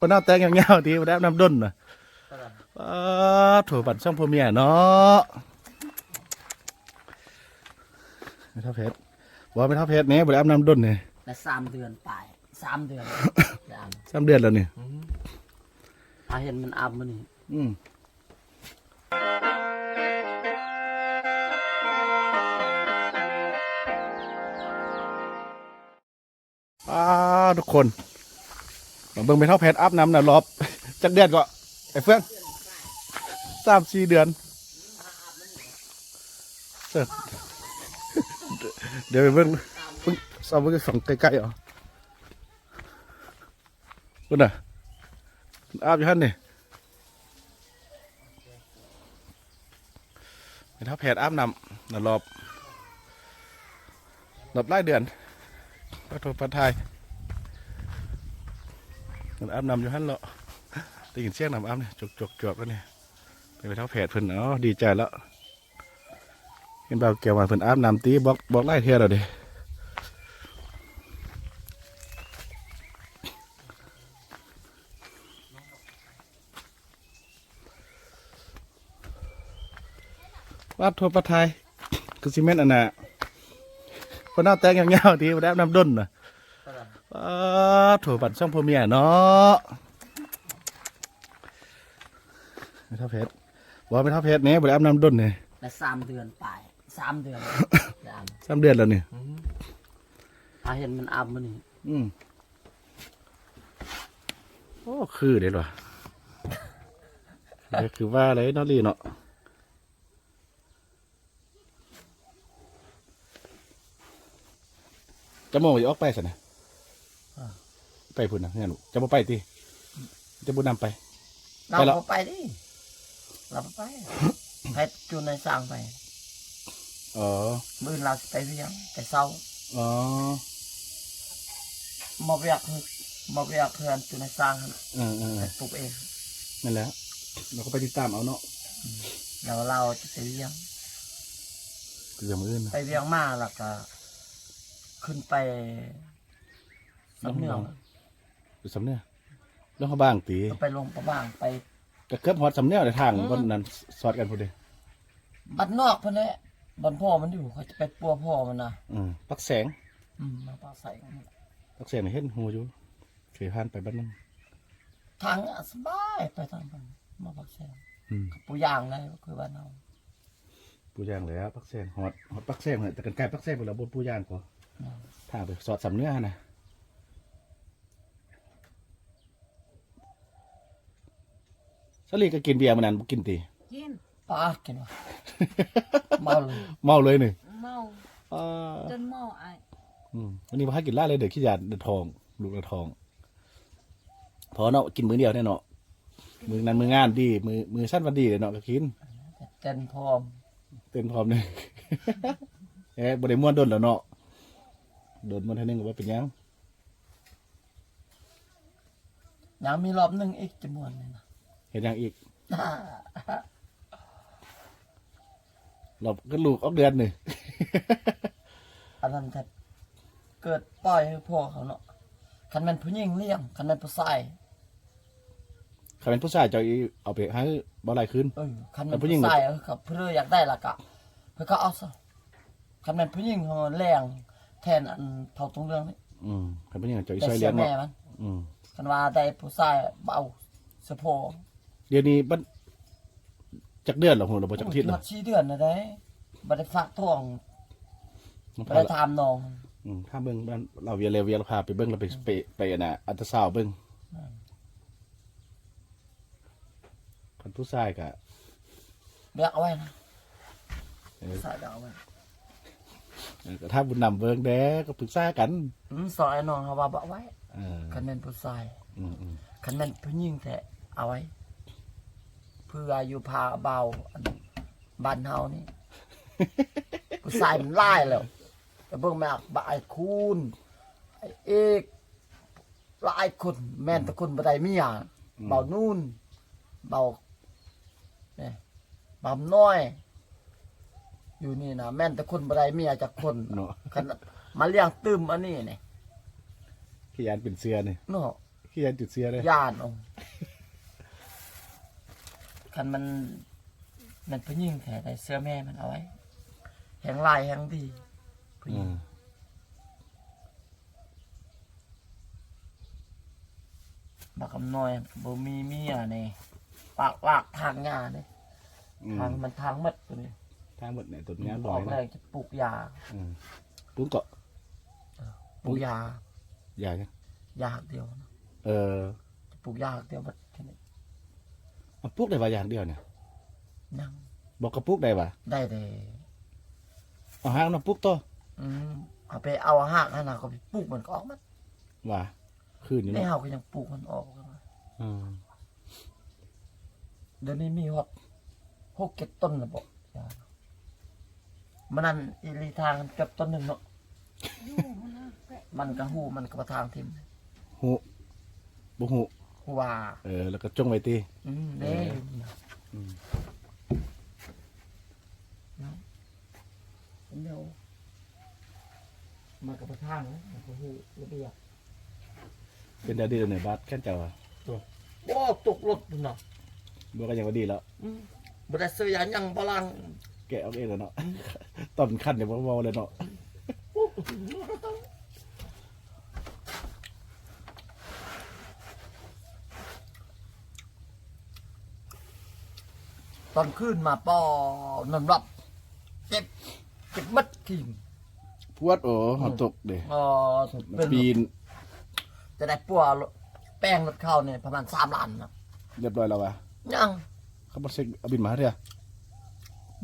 ເພິ່ນເອົາແຕ່ງຍາວໆຕິ ບໍ່ໄດ້ອາບນ້ຳດົນນະ. ປາດໂທ້ ບັນຊ່ອງຜົວເມຍເນາະ. ແມ່ເຖົ້າແພດ ບໍ່ ແມ່ເຖົ້າແພດແນ່ ບໍ່ໄດ້ອາບນ້ຳດົນນີ້ ໄດ້ສາມເດືອນປາຍ ສາມເດືອນ ໄດ້ອາບ ສາມເດືອນແລ້ວນີ້. ອືມ ຫາເຫັນມັນອາບມື້ນີ້. ອືມ ອ້າ ທຸກຄົນ ມາເບິ່ງແມ່ເຖົ້າແພດອາບນ້ຳນະ ລອບຈັກເດືອນເກາະ ໄອ້ເຟືອງ? ສາມສີ່ເດືອນ. ດຽວໄປເບິ່ງ ເບິ່ງ ສ່ອງເບິ່ງໃກ້ໆ ເອົາ. ພຸ້ນນະ ອາບຢູ່ຫັ້ນນີ້. ແມ່ເຖົ້າແພດອາບນ້ຳນະ ລອບ ລອບຫຼາຍເດືອນ. ປາດໂທ້ ປາດທ້າຍ ມັນອາບນ້ຳຢູ່ຫັ້ນເລາະ. ໄດ້ຍິນສຽງນ້ຳອາບນີ້ ຈົກໆ ແລ້ວນີ້. ແມ່ເຖົ້າແພດເພິ່ນ ເອົາ ດີໃຈແລ້ວ. ເຫັນບ່າວແກ້ວວ່າເພິ່ນອາບນ້ຳຕິ ບອກ ບອກຫຼາຍເທື່ອແລ້ວເດ້. ປາດໂທ້ ປາດທ້າຍ ຄືຊິແມ່ນອັນນ່າ ເພິ່ນເອົາແຕ່ງຍາວໆຕິ ບໍ່ໄດ້ອາບນ້ຳດົນນະ. ປາດໂທ້ ບັນຊ່ອງຜົວເມຍເນາະ. ແມ່ເຖົ້າແພດ ບໍ່ ແມ່ເຖົ້າແພດແນ່ ບໍ່ໄດ້ອາບນ້ຳດົນນີ້ ໄດ້ສາມເດືອນປາຍ ສາມເດືອນ ໄດ້ອາບ ສາມເດືອນແລ້ວນີ້. ອືມ ຫາເຫັນມັນອາບມື້ນີ້. ອືມ ໂອ້ ຄືເດ້ລະ ຄືວ່າເລີຍເນາະ ລີເນາະ. ຈັກໂມງຊິອອກໄປຊັ້ນນະ? ອ່າ ໄປພຸ້ນນະ ເຮືອນ ເຈົ້າບໍ່ໄປຕິ? ເຈົ້າບໍ່ນຳໄປ? ລາວບໍ່ໄປຕິ ລາວບໍ່ໄປ ໃຫ້ຈຸນາຍຊ່າງໄປ. ອໍ ມື້ອື່ນລາວຊິໄປວຽງ ແຕ່ເຊົ້າ. ອໍ ມາວຽກ ມາວຽກເຮືອນຈຸນາຍຊ່າງຫັ້ນ. ເອີໆ ໃຫ້ປຸກເອງ. ແມ່ນແລ້ວ ລາວກໍໄປຕິດຕາມເອົາເນາະ. ອືມ ແລ້ວລາວຈະໄປວຽງ ໄປວຽງມື້ອື່ນ ໄປວຽງມາແລ້ວກໍຂຶ້ນໄປ ສຳເໜືອ ໄປສຳເໜືອ ຫຼວງພະບາງຕິ? ກໍໄປຫຼວງພະບາງ ໄປ ກໍເກືອບຮອດສຳເໜືອແລ້ວ ທາງ ອືມ ບ່ອນນັ້ນສອດກັນພຸ້ນເດ້. ບ້ານນອກພຸ້ນແຫຼະ ບ່ອນພໍ່ມັນຢູ່ ຂ້ອຍຈະໄປປົວພໍ່ມັນນະ. ອືມ ປາກແສງ. ອືມ ມາປາກແສງ ປາກແສງນີ້ເຫັນຮູ້ຢູ່ ເຄີຍຜ່ານໄປບ້ານນັ້ນ ທາງສະບາຍໄປທາງນັ້ນ ມາປາກແສງ. ອືມ ປູຢາງໄດ້ ຄືບ້ານເຮົາ. ປູຢາງແລ້ວ ປາກແສງ ຮອດ ຮອດປາກແສງແລ້ວ ແຕ່ກັນໃກ້ປາກແສງພຸ້ນແລ້ວ ບໍ່ປູຢາງກໍ ອືມ ທາງໄປສອດສຳເໜືອຫັ້ນນະ. ສາລີກໍກິນເບຍມື້ນັ້ນ ບໍ່ກິນຕິ? ກິນ ປາດ ກິນຫວາ ເມົາເລີຍ ເມົາເລີຍນີ້ ເມົາ ເອີ ຈົນເມົາອ້າຍ. ອືມ ມື້ນີ້ບໍ່ໃຫ້ກິນຫຼາຍເລີຍ ເດີ ຂີ້ຢ້ານເດີ ທ້ອງ ລູກລະທ້ອງ. ພໍເນາະ ກິນມື້ດຽວແນ່ເນາະ ມື້ນັ້ນມື້ງານດີ ມື້ ມື້ສັນວັນດີເນາະ ກໍກິນ ເຕັ້ນພ້ອມ ເຕັ້ນພ້ອມເດ້. ເອີ ບໍ່ໄດ້ມ່ວນດົນແລ້ວເນາະ ດົນມ່ວນເທື່ອໜຶ່ງກໍບໍ່ເປັນຫຍັງ. ຍັງມີລອບໜຶ່ງອີກຈະມ່ວນນີ້ນະ. ເຮັດຫຍັງອີກ? ລອບກັບລູກອອກເດືອນນີ້. ອັນນັ້ນກໍເກີດປ່ອຍໃຫ້ພໍ່ເຂົາເນາະ. ຄັນແມ່ນຜູ້ຍິງລ້ຽງ ຄັນແມ່ນຜູ້ຊາຍ ຄັນແມ່ນຜູ້ຊາຍເຈົ້າອີ ເອົາໄປໃຫ້ບໍ່ຫຼາຍຄືນ. ເອີ ຄັນແມ່ນຜູ້ຍິງ ຜູ້ຊາຍ ເອີ ເຂົາເພິ່ນຢາກໄດ້ລະກະ ເພິ່ນກໍເອົາຊະ. ຄັນແມ່ນຜູ້ຍິງເຮົາແລ້ງແທນອັນເຖົ້າຕົງເລື່ອງນີ້. ອືມ ຄັນຜູ້ຍິງເຈົ້າອີຊ່ອຍລ້ຽງເນາະ. ອືມ ຄັນວ່າໄດ້ຜູ້ຊາຍເອົາສະໂພ. ດຽວນີ້ບັດ ຈັກເດືອນແລ້ວ ຮູ້ແລ້ວບໍ່? ຈັກທິດແລ້ວ? ໂອ້ຍ ຮອດສີ່ເດືອນແລ້ວເດ້ ບໍ່ໄດ້ຝາກທ້ອງ ບໍ່ໄດ້ຖາມນ້ອງ. ອືມ ຖ້າເບິ່ງລາວວຽກແລ້ວວຽກ ລາວພາໄປເບິ່ງ ລາວໄປ ອືມ ໄປ ໄປອັນນ່າ ອັນຕຣາຊາວເບິ່ງ. ອືມ ຄັນຜູ້ຊາຍກະ ບໍ່ຢາກເອົາໄວ້ນະ. ເອີ ຜູ້ຊາຍບໍ່ເອົາໄວ້. ເອີ ກໍຖ້າບຸນນຳເບິ່ງແດ່ ກໍປຶກສາກັນ. ອືມ ສອງອ້າຍນ້ອງເຮົາວ່າບໍ່ເອົາໄວ້. ເອີ ຄັນແມ່ນຜູ້ຊາຍ. ອືມໆ ຄັນແມ່ນຜູ້ຍິງແທ້ເອົາໄວ້ ເພື່ອຢູ່ພາບ່າວ ອັນ ບ້ານເຮົານີ້ ຜູ້ຊາຍມັນຫຼາຍແລ້ວ. ໄປເບິ່ງແມ່ບັກອ້າຍຄູນ ອ້າຍເອກ ຫຼາຍຄົນ ແມ່ນແຕ່ຄົນບໍ່ໄດ້ເມຍ. ອືມ ບ່າວນູນ ບ່າວ ນີ້ ບ່າວນ້ອຍ ຢູ່ນີ້ນະ ແມ່ນແຕ່ຄົນບໍ່ໄດ້ເມຍຈັກຄົນເນາະ. ຄັນມາລ້ຽງຕື່ມອັນນີ້ນີ້ ຄືຢ້ານເປັນເຊື້ອນີ້ເນາະ. ຢ້ານຕິດເຊື້ອເດ້. ຢ້ານ ໂອ້ ຄັນມັນ ມັນຜູ້ຍິງແທ້ໄດ້ ເຊື້ອແມ່ມັນເອົາໄວ້ ແຮງຫຼາຍແຮງດີ ຜູ້ຍິງ. ອືມ ບັກຄຳນ້ອຍກໍບໍ່ມີເມຍນີ້ ປາກລາກທາງຫຍ້າເດ້. ອືມ ທາງມັນທາງໝົດຕົວນີ້ ທາງໝົດນີ້ ຕົ້ນຫຍ້າ ອອກແລ້ວຈະປູກຢາ. ອືມ ປູກເກາະ ເອີ ປູກຢາ ຢາຫຍັງ? ຢາດຽວ. ເອີ ຈະປູກຢາດຽວໝົດແຄ່ນີ້. ເອົາ ປູກໄດ້ວ່າຢາດຽວນີ້? ຍັງ ບໍ່ກະປູກໄດ້ຫວາ? ໄດ້ເດ້. ເອົາຮາກນຳປູກຕໍ່? ອືມ ເອົາໄປເອົາຮາກຫັ້ນນະ ເຂົາໄປປູກມັນກໍອອກໝົດ. ຫວາ? ຄືນຢູ່ເນາະ ແຕ່ເຮົາກໍຍັງປູກມັນອອກ. ອືມ ດຽວນີ້ມີຮອດຫົກເຈັດຕົ້ນແລ້ວບໍ? ມັນນັ້ນອີຫຼີ ທາງເກືອບຕົ້ນໜຶ່ງເນາະ ມັນກໍຮູ້ ມັນກໍບໍ່ທາງຖິ້ມ. ຮູ້ ບໍ່ຮູ້ ຮູ້ວ່າ ເອີ ແລ້ວກໍຈົ່ງໄວ້ຕິ. ອືມ ເອີ ນີ້ ອືມ ເນາະ ດຽວ ມັນກໍບໍ່ທາງນະ ມັນກໍຮູ້ລະບຽບ. ເປັນແນວໃດແລ້ວນີ້ ບາດແຂນເຈົ້າ? ໂອ້ ຕົກລົດພຸ້ນນະ. ບໍ່ ກໍຍັງວ່າດີແລ້ວ. ອືມ ບໍ່ໄດ້ຊື້ຢາຫຍັງ ບໍ່ລ້າງ ແກະອອກເອງແລ້ວເນາະ. ອືມ ຕອນຄັນນີ້ບໍ່ເວົ້າແລ້ວເນາະ. ຕອນຄືນມາ ປໍ ນອນຫຼັບ ເຈັບ ເຈັບໝົດທີ. ປວດ ໂອ້ ອືມ ເຮົາຕົກເດ້. ອໍ ປີນ ຈະໄດ້ປົວແປງລົດເຂົານີ້ປະມານສາມລ້ານນະ. ຮຽບຮ້ອຍແລ້ວຫວາ? ຍັງ ເຂົາບໍ່ເຊັກເອົາບິນມາເທື່ອ.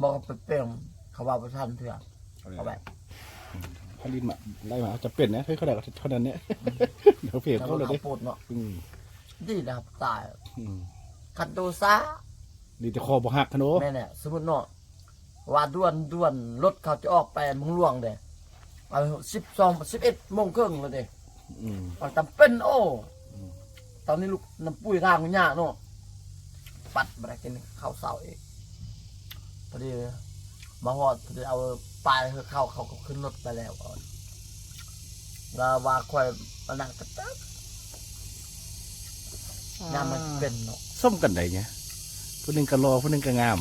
ບໍ່ ໄປແປງ ເຂົາວ່າບໍ່ທັນເທື່ອ. ເອົາໄວ້ ຜະລິດມາ ໄລ່ມາຈະເປັນນະ ເຮົາໄດ້ເທົ່ານັ້ນແຫຼະ. ອືມ ເຮົາເພດເຂົາເລີຍເດ້ ເຂົາໂພດເນາະ. ອືມ ດີແລ້ວຕາຍ. ອືມ ຄັນໂຕຊ້າ ດີແຕ່ຄໍບໍ່ຫັກຫັ້ນໂອ. ແມ່ນແຫຼະ ສົມມຸດເນາະ ວ່າດ່ວນ ດ່ວນ ລົດເຂົາຈະອອກໄປເມືອງຫຼວງເດ້ ເອົາສິບສອງ ສິບເອັດໂມງເຄິ່ງແລ້ວເດ້. ອືມ ເອົາຈຳເປັນ ໂອ້. ອືມ ຕອນນີ້ລູກນ້ຳປຸ້ຍທາງຍາກເນາະ ປັດບໍ່ໄດ້ກິນເຂົ້າເຊົ້າອີກ. ພໍດີມາຮອດ ພໍດີເອົາປາຍເຮືອເຂົ້າ ເຂົາກໍຂຶ້ນລົດໄປແລ້ວ. ລາວວ່າຂ້ອຍອັນນັ້ນກໍຕາມ ອ່າ ຍາມມັນເປັນເນາະ. ສົມກັນໄດ໋ ຜູ້ໜຶ່ງກໍຫຼໍ່ ຜູ້ໜຶ່ງກໍງາມ.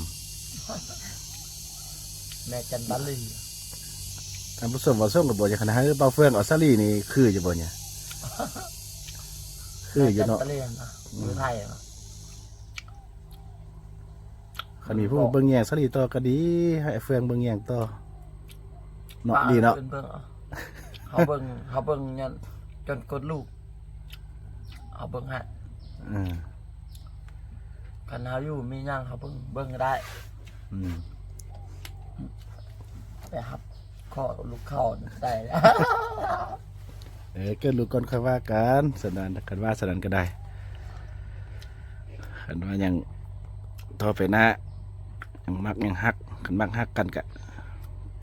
ແມ່ຈັນບາລີ ທ່ານຜູ້ຊົມວ່າສົມກັນບໍ່? ຄັນໃຫ້ບ່າວເຟືອງເອົາສາລີນີ້ຄືຢູ່ບໍ່ນີ້? ຄືຢູ່ເນາະ ແມ່ຈັນບາລີນະ ອືມ ຢູ່ໄທນະ. ຄັນມີຜູ້ເບິ່ງແຍງສາລີຕໍ່ກໍດີ ໃຫ້ເຟືອງເບິ່ງແຍງຕໍ່ເນາະ. ດີເນາະ ເບິ່ງ ເຮົາເບິ່ງ ເຮົາເບິ່ງຍັນຈົນກົດລູກ ເຮົາເບິ່ງໃຫ້. ເອີ ຄັນເຮົາຢູ່ມີຫຍັງເຮົາເບິ່ງ ເບິ່ງກໍໄດ້. ອືມ ໄປຮັບ ຂໍລູກເຂົ້າໄດ້. ເອີ ເກີດລູກກ່ອນຄ່ອຍວ່າກັນ ສະນັ້ນ ຄັນວ່າສະນັ້ນກໍໄດ້. ຄັນວ່າຍັງຕໍ່ໄປໜ້າ ຍັງມັກຍັງຮັກ ຄັນມັກຮັກກັນກະ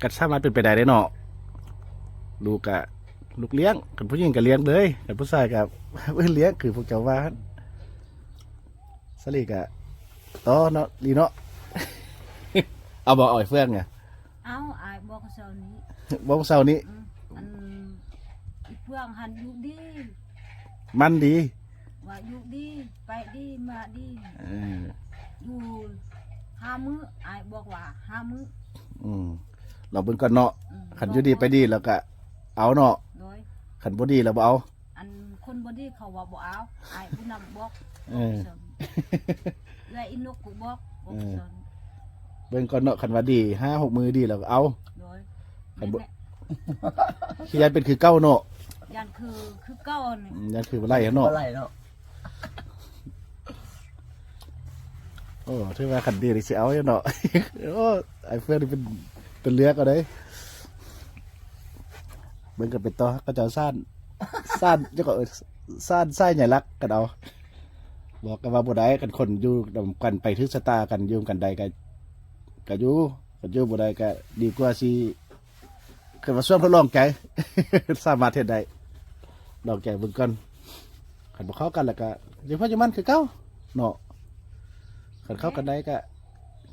ກະສາມາດເປັນໄປໄດ້ເດ້ເນາະ. ລູກກະ ລູກລ້ຽງ ຄັນຜູ້ຍິງກະລ້ຽງເລີຍ ຄັນຜູ້ຊາຍກະ ເອີ ລ້ຽງ ຄືພວກເຈົ້າວ່າ. ສາລີກະຕໍ່ເນາະ ລີເນາະ. ເອົາບໍ່ ເອົາໄອ້ເຟືອງນະ? ເອົາ ອ້າຍບອກເຊົ້ານີ້ ບອກເຊົ້ານີ້. ອືມ ອັນອີເຟືອງຫັ້ນຢູ່ດີ ມັນດີ ວ່າຢູ່ດີ ໄປດີ ມາດີ. ເອີ ຢູ່ຫ້າມື້ ອ້າຍບອກວ່າຫ້າມື້. ອືມ ລອງເບິ່ງກ່ອນເນາະ. ອືມ ຄັນຢູ່ດີໄປດີແລ້ວກະເອົາເນາະ. ໂດຍ ຄັນບໍ່ດີແລ້ວບໍ່ເອົາ. ອັນຄົນບໍ່ດີເຂົາວ່າບໍ່ເອົາ ອ້າຍຜູ້ນຳບອກ. ເອີ ບອກຊັ້ນ ເອື້ອຍອີນົກກໍບອກ ບອກ ເອີ ຊັ້ນ. ເບິ່ງກ່ອນເນາະ ຄັນວ່າດີ ຫ້າຫົກມື້ດີແລ້ວກໍເອົາ. ໂດຍ ຄັນບໍ່ ແມ່ນແຫຼະ ຄືຢ້ານເປັນຄືເກົ່າເນາະ ຢ້ານຄື ຄືເກົ່ານີ້. ອືມ ຢ້ານຄືບໍ່ໄລ່ເນາະ ບໍ່ໄລ່ເນາະ. ໂອ້ ຖືວ່າຄັນດີນີ້ຊິເອົາຢູ່ເນາະ. ໂອ້ ໄອ້ເຟືອງນີ້ເປັນ ເປັນເລືອກເອົາເດ້. ເບິ່ງກັນໄປຕໍ່ ເຂົາເຈົ້າສ້ານ ສ້ານ ຈັ່ງກໍ ສ້ານສາຍໃຍຫຼັກກັນເອົາ. ບອກກັນວ່າບໍ່ໄດ້ ຄັນຄົນຢູ່ນຳກັນໄປຖືກຊະຕາກັນ ຢູ່ນຳກັນໄດ້ກໍ ກໍຢູ່ ຄັນຢູ່ບໍ່ໄດ້ກໍດີກວ່າຊິ ຄືວ່າຊ່ວງທົດລອງໃຈ ສາມາດເຮັດໄດ້ ລອງໃຈເບິ່ງກ່ອນ. ຄັນບໍ່ເຂົ້າກັນແລ້ວກໍຢູ່ໃຜຢູ່ມັນຄືເກົ່າເນາະ. ຄັນເຂົ້າກັນໄດ້ກໍ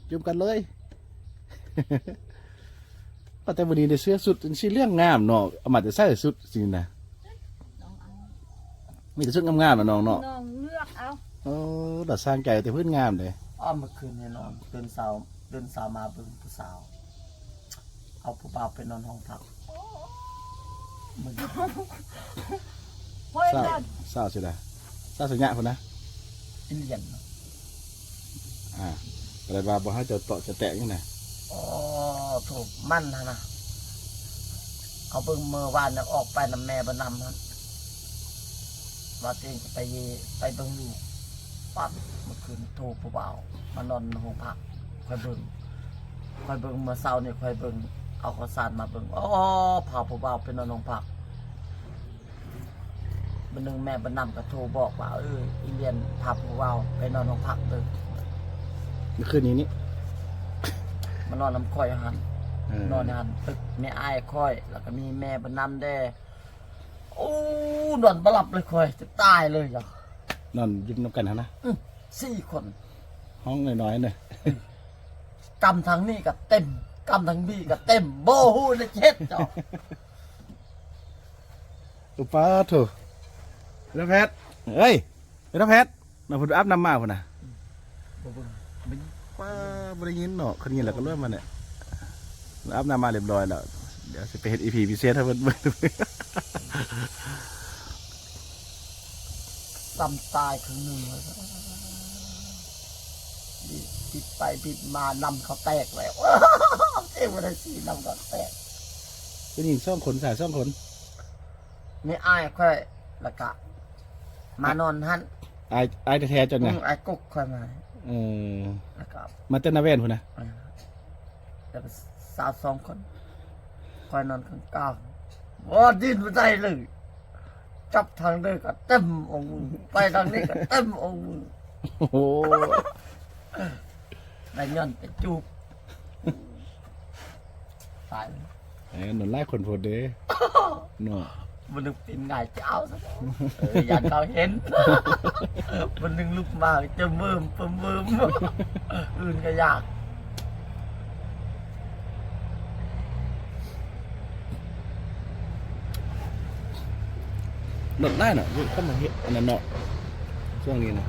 ຢູ່ນຳກັນເລີຍ. ວ່າແຕ່ມື້ນີ້ໄດ້ເສື້ອຊຸດສີເຫຼືອງງາມເນາະ ເອົາມາແຕ່ໃສຊຸດຊີ້ນະ? ລອງເອົາ ລ ມີແຕ່ຊຸດງາມໆນະນ້ອງເນາະ. ນ້ອງເລືອກເອົາ. ໂອ້ ລະສ້າງໃຈແຕ່ພື້ນງາມເດ້. ອ້ອມ ເມື່ອຄືນນີ້ນອນ ຕື່ນເຊົ້າ ຕື່ນເຊົ້າມາເບິ່ງຜູ້ສາວ ເອົາຜູ້ບ່າວໄປນອນຫ້ອງພັກ. ມື້ ສາວ ສາວຊິລະ ສາວສັນຍະພຸ້ນນະ ອິນດຽນ. ອ່າ ກໍເລີຍວ່າບໍ່ໃຫ້ເຈົ້າເຕາະຈະແຕະຫຍັງນະ. ໂອ້ ໂທ້ ມັນຫັ້ນນະ ເອົາເບິ່ງມື້ວານນີ້ອອກໄປນຳແມ່ບໍ່ນຳຫັ້ນ ວ່າຕົວເອງຈະໄປ ໄປເບິ່ງລູກ. ປັດ ເມື່ອຄືນໂທຜູ້ບ່າວມານອນໂຮງພັກ ຂ້ອຍເບິ່ງ ຂ້ອຍເບິ່ງເມື່ອເຊົ້ານີ້ ຂ້ອຍເບິ່ງ ເອົາເຂົ້າສານມາເບິ່ງ ໂອ້ ພາຜູ້ບ່າວໄປນອນໂຮງພັກ. ມື້ໜຶ່ງແມ່ບຸນນຳກໍໂທບອກວ່າ ເອີ ອີລຽນພາຜູ້ບ່າວໄປນອນໂຮງພັກເດີ້. ມື້ຄືນນີ້ນີ້ ມານອນນຳຂ້ອຍຢູ່ຫັ້ນ. ເອີ ນອນຢູ່ຫັ້ນ ຕຶກແມ່ອ້າຍຂ້ອຍ ແລ້ວກໍມີແມ່ບຸນນຳແດ່. ໂອ້ ນອນບໍ່ຫຼັບເລີຍຂ້ອຍ ຈະຕາຍເລີຍ. ນອນຢູ່ນຳກັນຫັ້ນນະ? ອື ສີ່ຄົນ ຫ້ອງນ້ອຍໆເນາະ. ກຳທາງນີ້ກໍເຕັມ ກຳທາງນີ້ກໍເຕັມ ບໍ່ຮູ້ຈະເຮັດຫຍັງ. ອຸປາໂທ ເປັນຕາແພດ ເອີຍ ເປັນຕາແພດ ນ້ອງເພິ່ນອາບນ້ຳມາພຸ້ນນະ. ບໍ່ເບິ່ງ ບໍ່ຍິນ ປ້າ ບໍ່ໄດ້ຍິນເນາະ ຄັນຍິນແລ້ວກໍລວຍມາແຫຼະ. ອາບນ້ຳມາຮຽບຮ້ອຍແລ້ວ ດຽວຊິໄປເຮັດອີພີພິເສດໃຫ້ເພິ່ນເບິ່ງ. ຊ້ຳຕາຍເຄິ່ງໜຶ່ງ ບິດ ບິດໄປບິດມາ ນ້ຳເຂົາແຕກແລ້ວ. ເອີ ບໍ່ໄດ້ສີ ນ້ຳເຂົາແຕກ. ຜູ້ຍິງສອງຄົນ ຊາຍສອງຄົນ. ມີອ້າຍຂ້ອຍ ແລ້ວກະມານອນຫັ້ນ. ອ້າຍ ອ້າຍແທ້ໆເຈົ້ານະ? ອື ອ້າຍກົກຂ້ອຍມາ. ເອີ ແລ້ວກະມາແຕ່ນາແວ່ນພຸ້ນນະ? ເອີ ແລ້ວກໍຊາວສອງຄົນ ຂ້ອຍນອນຂ້າງກາງ. ໂອ້ ດິນບໍ່ໄດ້ເລີຍ ຈັບທາງໃດກໍເຕັມອົງ ໄປທາງນີ້ກໍເຕັມອົງ. ໂອ້ໂຫ ໄດ້ຍ້ອນໄປຈູບ ຕາຍ. ເອີ ນອນຫຼາຍຄົນໂພດເດ້ເນາະ. ມື້ໜຶ່ງປິ່ນຫງາຍຈະເອົາຊະ ເອີ ຢ້ານເຂົາເຫັນ. ມື້ໜຶ່ງລຸກມາຈະເມີມປຶມເມີມ ອື່ນກໍຢາກ. ລົດຫຼາຍເນາະ ເຂົາມາເຮັດອັນນັ້ນເນາະ ຊ່ວງນີ້ນະ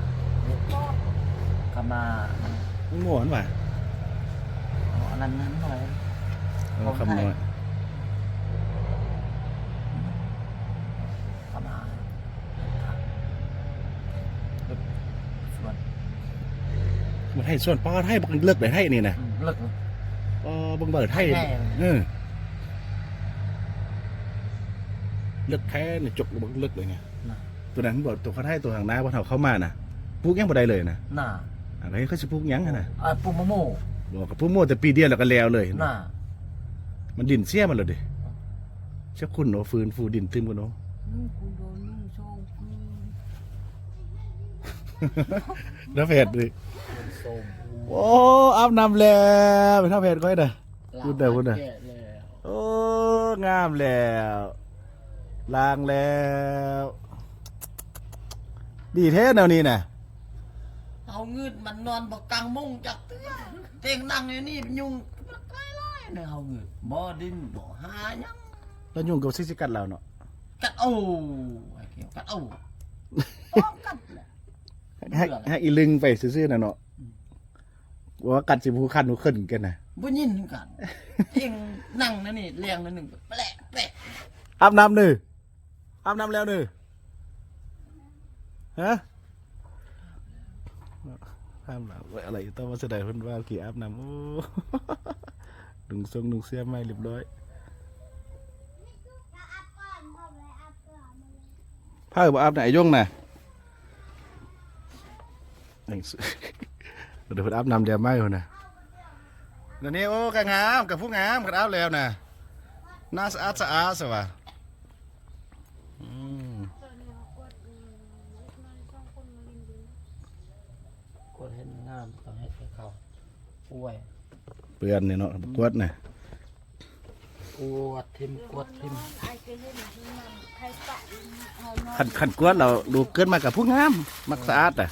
ເຂົາມາ ໝູ່ຫັ້ນຫວາ ເອົາອັນນັ້ນນັ້ນໜ້ອຍ ເອີ ຄຳນ້ອຍ ເຂົາມາ ເຮັດສວນ ເຮັດສວນ ປ້າ ໄຮ່ບັກເລິກເດ້ ໄຮ່ນີ້ນະ ອືມ ເລິກ ເອີ ເບິ່ງເບີໄຮ່ ໄຮ່ແທ້ ເອີ ເລິກແທ້ນີ້ ຈົກບັກເລິກເລີຍນີ້ ນະ ຕົວນັ້ນບໍ່ ຕົວຄັນໄຮ່ຕົວທາງນາ ບໍ່ເທົ່າເຂົ້າມານະ ປູກຫຍັງບໍ່ໄດ້ເລີຍນະ ນະ ອັນນີ້ເຂົາຊິປູກຫຍັງຫັ້ນນະ ເອີ ປູກໝາກໂມ ບໍ່ ກໍປູກໝາກໂມແຕ່ປີດຽວແລ້ວກໍແລ້ວເລີຍ ນະ ມັນດິນເສຍໝົດແລ້ວເດ້ ເສຍຂຸ້ນເນາະ ຟື້ນຟູດິນຕື່ມກັນເນາະ ອືມ ຄຸນໂດນໜຶ່ງສອງຄືນ ເດີແພດເດ້ ໂອ້ ອາບນ້ຳແລ້ວ ເປັນເທົ່າແພດຂ້ອຍເດີ ພຸ້ນເດີ ພຸ້ນເດີ ໂອ້ ງາມແລ້ວ ລ້າງແລ້ວ ດີແທ້ແນວນີ້ນະ ເຮົາງືດມັນນອນບໍ່ກາງມຸ້ງຈັກເທື່ອ ເຕັງນັ່ງຢູ່ນີ້ຍຸງຫຼາຍໆ ເຮົາງືດ ບໍ່ດິນບໍ່ຫາຫຍັງ ແລ້ວຍຸງກໍຊິ ຊິກັດລາວເນາະ ກັດເອົາ ໄອ້ເກວກັດເອົາ ຕ້ອງກັດແຫຼະ ໃຫ້ ໃຫ້ອີລຶ່ງໄປຊື່ໆນະເນາະ ອືມ ວ່າກັດຊິຮູ້ຄັນຮູ້ຂຶ້ນກັນນະ ບໍ່ຍິນຄືກັນ ເອງນັ່ງນັ້ນນີ້ ແລງນັ້ນໜຶ່ງ ແປະແປະ ອາບນ້ຳເດີ ອາບນ້ຳແລ້ວເດີ ຮະ ອາບນ້ຳ ອາບນ້ຳ ໂອ້ຍ ອາໄລ ຕອບວ່າສະໃດ ເພິ່ນວ່າກີອາບນ້ຳ ໂອ້ ນຸ່ງຊົງນຸ່ງເສື້ອໃໝ່ຮຽບຮ້ອຍ ໃຜບໍ່ອາບນະ ອາຍົງນະ ດຽວເພິ່ນອາບນ້ຳແດດໃໝ່ພຸ້ນນະ ດຽວນີ້ ໂອ້ ກະງາມ ກະຜູ້ງາມ ຄັນອາບແລ້ວນະ ໜ້າສະອາດສະອາດຊະວ່າ ອືມ ກວດເຫັນງາມ ຕ້ອງເຮັດໃຫ້ເຂົາ ໂອ້ຍ ເປື້ອນນີ້ເນາະ ກວດນະ ກວດຖິ້ມ ກວດຖິ້ມ ຄັນ ຄັນກວດແລ້ວ ລູກເກີດມາກໍຜູ້ງາມ ມັກສະອາດນະ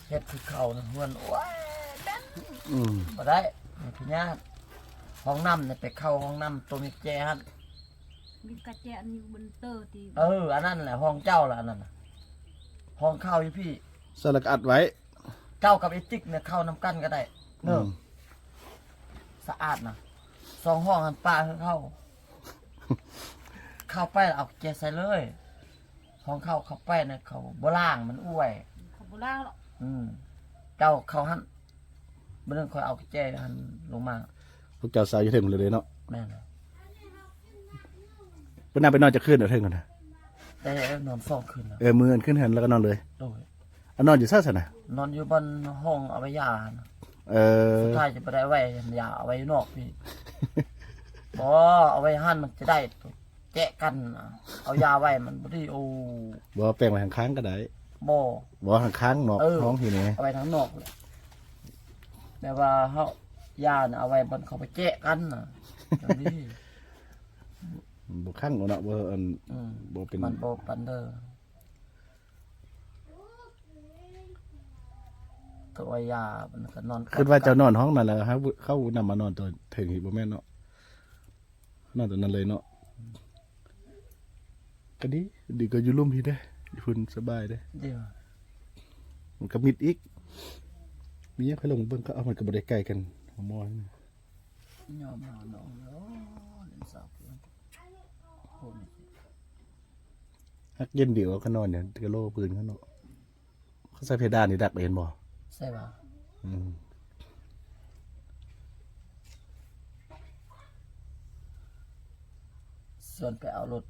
ເຮັດຄືເຂົານະ ເຮືອນ ໂອ້ຍ ອືມ ບໍ່ໄດ້ ມີພະຍາດ ຫ້ອງນ້ຳນີ້ ໄປເຂົ້າຫ້ອງນ້ຳຕົວມີແຈຫັ້ນ ມີກະແຈອັນຢູ່ບົນເຕີຕີ ເອີ ອັນນັ້ນແຫຼະ ຫ້ອງເຈົ້າລະ ອັນນັ້ນນະ ຫ້ອງເຂົ້າຢູ່ພີ້ ໃສ່ແລ້ວກໍອັດໄວ້. ເຈົ້າກັບໄອ້ຕິກນີ້ເຂົ້ານຳກັນກໍໄດ້ເດີ. ອືມ ສະອາດນະ ສອງຫ້ອງຫັ້ນປະໃຫ້ເຂົາ. ເຂົ້າໄປແລ້ວເອົາແຈໃສ່ເລີຍ. ຫ້ອງເຂົ້າ ເຂົ້າໄປນະ ເຂົາບໍ່ລ້າງ ມັນອວຍ. ເຂົາບໍ່ລ້າງເນາະ. ອືມ ເຈົ້າເຂົ້າຫັ້ນ ມື້ໜຶ່ງຂ້ອຍເອົາແຈຫັ້ນລົງມາ. ພວກເຈົ້າສາວຢູ່ເທິງພຸ້ນເລີຍເນາະ. ແມ່ນ. ເພິ່ນນຳໄປນອນຈັກຄືນເທິງຫັ້ນນະ? ແຕ່ນອນສອງຄືນແລ້ວ. ເອີ ມື້ອື່ນຂຶ້ນເຮືອນແລ້ວກໍນອນເລີຍ. ໂດຍ. ອາ ນອນຢູ່ໃສຊັ້ນນະ? ນອນຢູ່ບ່ອນຫ້ອງເອົາໄວ້ຢາຫັ້ນ. ເອີ ສຸດທ້າຍຈະບໍ່ໄດ້ໄວ້ຢາ ເອົາໄວ້ຢູ່ນອກພີ້. ບໍ່ ເອົາໄວ້ຫັ້ນມັນຈະໄດ້ແຈະກັນນະ ເອົາຢາໄວ້ມັນບໍ່ດີ. ໂອ້ ບໍ່ ແປງໄວ້ຂ້າງໆກໍໄດ້. ບໍ່ ບໍ່ ຂ້າງໆ ນອກ ເອີ ຫ້ອງພີ້ນີ້ ເອົາໄວ້ທາງນອກແຫຼະ. ແຕ່ວ່າເຮົາຢານະ ເອົາໄວ້ບ່ອນເຂົາໄປແຈະກັນນະ ຈັ່ງດີ. ບໍ່ຄັງເນາະ ບໍ່ ອັນ ອືມ ບໍ່ເປັນ ມັນບໍ່ປານເດີ. ໂຕຍາ ມັນກໍນອນ ຄິດວ່າເຈົ້ານອນຫ້ອງນັ້ນແລ້ວ ເຮົາ ເຂົານຳມານອນຕົວເທິງອີກ ບໍ່ແມ່ນເນາະ? ນອນຕົວນັ້ນເລີຍເນາະ. ອືມ ກໍດີ ດີກວ່າຢູ່ລຸ່ມພີ້ເດ້ ຢູ່ພຸ້ນສະບາຍເດ້. ດຽວ ມັນກໍມິດອີກ. ມີຫຍັງຄ່ອຍລົງເບິ່ງກໍ ເອົາ ມັນກໍບໍ່ໄດ້ໄກກັນ ໝໍ ຍອມເອົານ້ອງເນາະ ເຫຼັ້ນສາວເພື່ອນ. ໂອ້ຍ ຮັກເຢັນດີກວ່າຂະນອນຢູ່ກະໂຫຼພື້ນເຂົາເນາະ. ເຂົາໃສ່ເພດານນີ້ດັກ ເຫັນບໍ່? ໃສ່ວ່າ ອືມ ຊວນໄປເອົາລົດ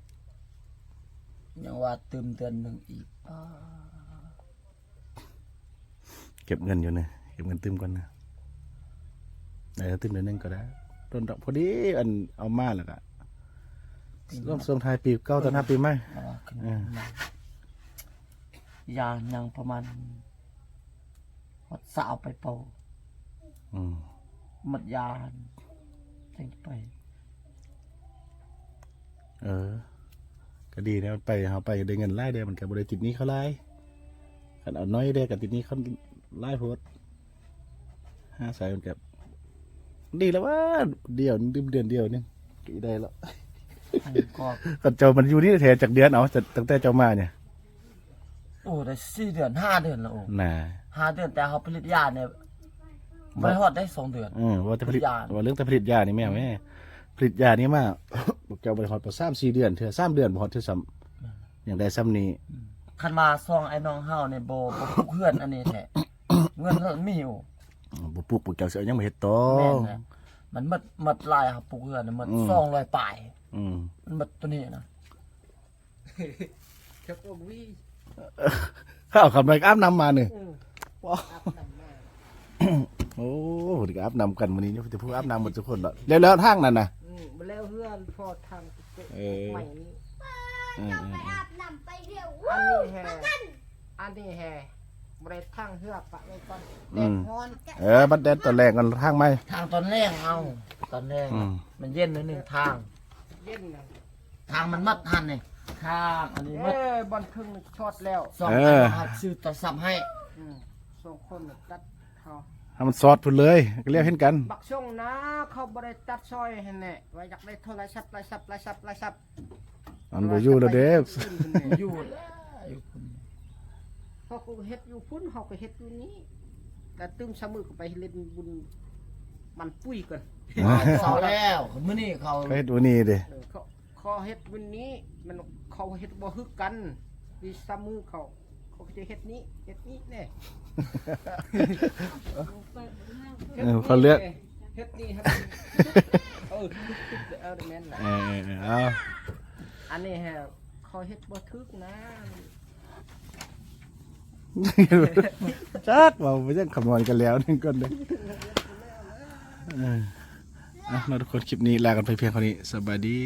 ຍັງວ່າຕື່ມເດືອນໜຶ່ງອີກ. ປ້າ ເກັບເງິນຢູ່ນະ ເກັບເງິນຕື່ມກ່ອນນະ. ເອີ ຕື່ມເດືອນໜຶ່ງກໍໄດ້ ໂດນດອກ. ພໍດີອັນເອົາມາແລ້ວກະ ຊ່ວງທ້າຍປີເກົ່າ ຕອນຮັບປີໃໝ່ ເອີ ຢາຍັງປະມານຮອດຊາວໄປເປົ່າ. ອືມ ໝົດຢາຈັ່ງໄປ. ເອີ ກໍດີແລ້ວ ໄປ ເຮົາໄປໄດ້ເງິນຫຼາຍເດ້ ມັນກໍບໍ່ໄດ້ຕິດໜີ້ເຂົາຫຼາຍ. ຄັນເອົາໜ້ອຍເດ້ກໍຕິດໜີ້ເຂົາຫຼາຍໂພດ. ຫາໃສ່ມັນກໍດີແລ້ວວ່າ ດຽວ ດື່ມເດືອນດຽວໜຶ່ງກໍໄດ້ແລ້ວ. ອັນກໍ ຄັນເຈົ້າມັນຢູ່ນີ້ແທ້ຈັກເດືອນ ເອົາ ຕັ້ງແຕ່ເຈົ້າມານີ້? ໂອ້ ໄດ້ສີ່ເດືອນ ຫ້າເດືອນແລ້ວ. ໂອ້ ນະ ຫ້າເດືອນ ແຕ່ເຮົາຜະລິດຢານີ້ ບໍ່ໄດ້ຮອດໄດ້ສອງເດືອນ. ເອີ ວ່າແຕ່ຜະລິດ ຜະລິດຢາ ວ່າເລື່ອງແຕ່ຜະລິດຢານີ້ແມ່ນ ອືມ ແມ່ ຜະລິດຢານີ້ມາ ພວກເຈົ້າບໍ່ໄດ້ຮອດສາມສີ່ເດືອນເທື່ອ ສາມເດືອນບໍ່ຮອດເທື່ອຊ້ຳ. ອືມ ຍັງໄດ້ຊ້ຳນີ້. ອືມ ຄັນວ່າຊ່ອງອ້າຍນ້ອງເຮົານີ້ບໍ່ ບໍ່ປຸກເຮືອນອັນນີ້ແທ້ ເງິນເຮົາມີຢູ່. ອືມ ບໍ່ປຸກ ພວກເຈົ້າຊິເອົາຫຍັງມາເຮັດຕໍ່? ແມ່ນແຫຼະ ມັນໝົດ ໝົດຫຼາຍ ເຮົາປຸກເຮືອນໝົດ ອືມ ສອງຮ້ອຍປາຍ. ອືມ ມັນໝົດໂຕນີ້ນະ. ເຂົາກໍວີ ເຂົາເອົາຄຳໃດອາບນ້ຳມານີ້. ເອີ ອາບນ້ຳມາ. ໂອ້ ເພິ່ນກໍອາບນ້ຳກັນມື້ນີ້ ມີແຕ່ຜູ້ອາບນ້ຳໝົດທຸກຄົນເນາະ. ແລ້ວ ແລ້ວທາງນັ້ນນະ? ອືມ ແລ້ວເຮືອນພໍທາງ ເອີ ໃໝ່ນີ້. ເອີ ເອີ ເອີ ອັນນີ້ແຮ ອັນນີ້ແຮ ບໍ່ໄດ້ທາງເຮືອປະໄວ້ກ່ອນ. ອືມ ແດດຮ້ອນ. ເອີ ບັດແດດຕອນແລງກໍທາງໃໝ່ ທາງຕອນແລງເອົາ ຕອນແລງ. ອືມ ມັນເຢັນໜ້ອຍໜຶ່ງທາງ ເຢັນນະ. ທາງມັນໝົດຫັ້ນນີ້ ທາງອັນນີ້ໝົດ. ເອີ ບ່ອນເທິງນີ້ຊອດແລ້ວ. ສອງ ເອີ ອັນເຮົາຊື້ໂທລະສັບໃຫ້. ອືມ ສອງຄົນຕັດເຮົາ ໃຫ້ມັນຊອດພຸ້ນເລີຍ ກໍແລ້ວເຫັນກັນ. ບັກຊົງນະ ເຂົາບໍ່ໄດ້ຕັດຊອຍຫັ້ນແຫຼະ ວ່າຢາກໄດ້ໂທລະສັບ ລະສັບ ລະສັບ ລະສັບ. ມັນບໍ່ຢູ່ແລ້ວເດ້ ຢູ່ແລ້ວ ຢູ່ພຸ້ນ. ເຮົາກໍເຮັດຢູ່ພຸ້ນ ເຮົາກໍເຮັດຢູ່ນີ້ ແຕ່ຕື່ມສາມມື້ກໍໄປຫຼິ້ນບຸນມັນປຸ້ຍກ່ອນ. ເຊົາແລ້ວ ມື້ນີ້ເຂົາ ເຮັດມື້ນີ້ເດ້. ເອີ ເຂົາ ເຂົາເຮັດມື້ນີ້ ມັນ ເຂົາເຮັດບໍ່ຄືກັນ. ມີສາມມື້ເຂົາ ເຂົາຈະເຮັດນີ້ ເຮັດນີ້ແນ່. ເອີ ເຂົາເລືອກ ເຮັດນີ້ ເຮັດນີ້ ເອີ ເອີ ແມ່ນລະ. ເອີ ເອີ ເອີ ເອົາ ອັນນີ້ແຮະ ເຂົາເຮັດບໍ່ຖືກນະ. ຈັກເວົ້າໄປຈັ່ງຄຳນວນກັນແລ້ວໜຶ່ງກ່ອນເດີ້. ເອີ ອ່ະ ເນາະ ທຸກຄົນ ຄລິບນີ້ລາກັນໄປພຽງເທົ່ານີ້. ສະບາຍດີ.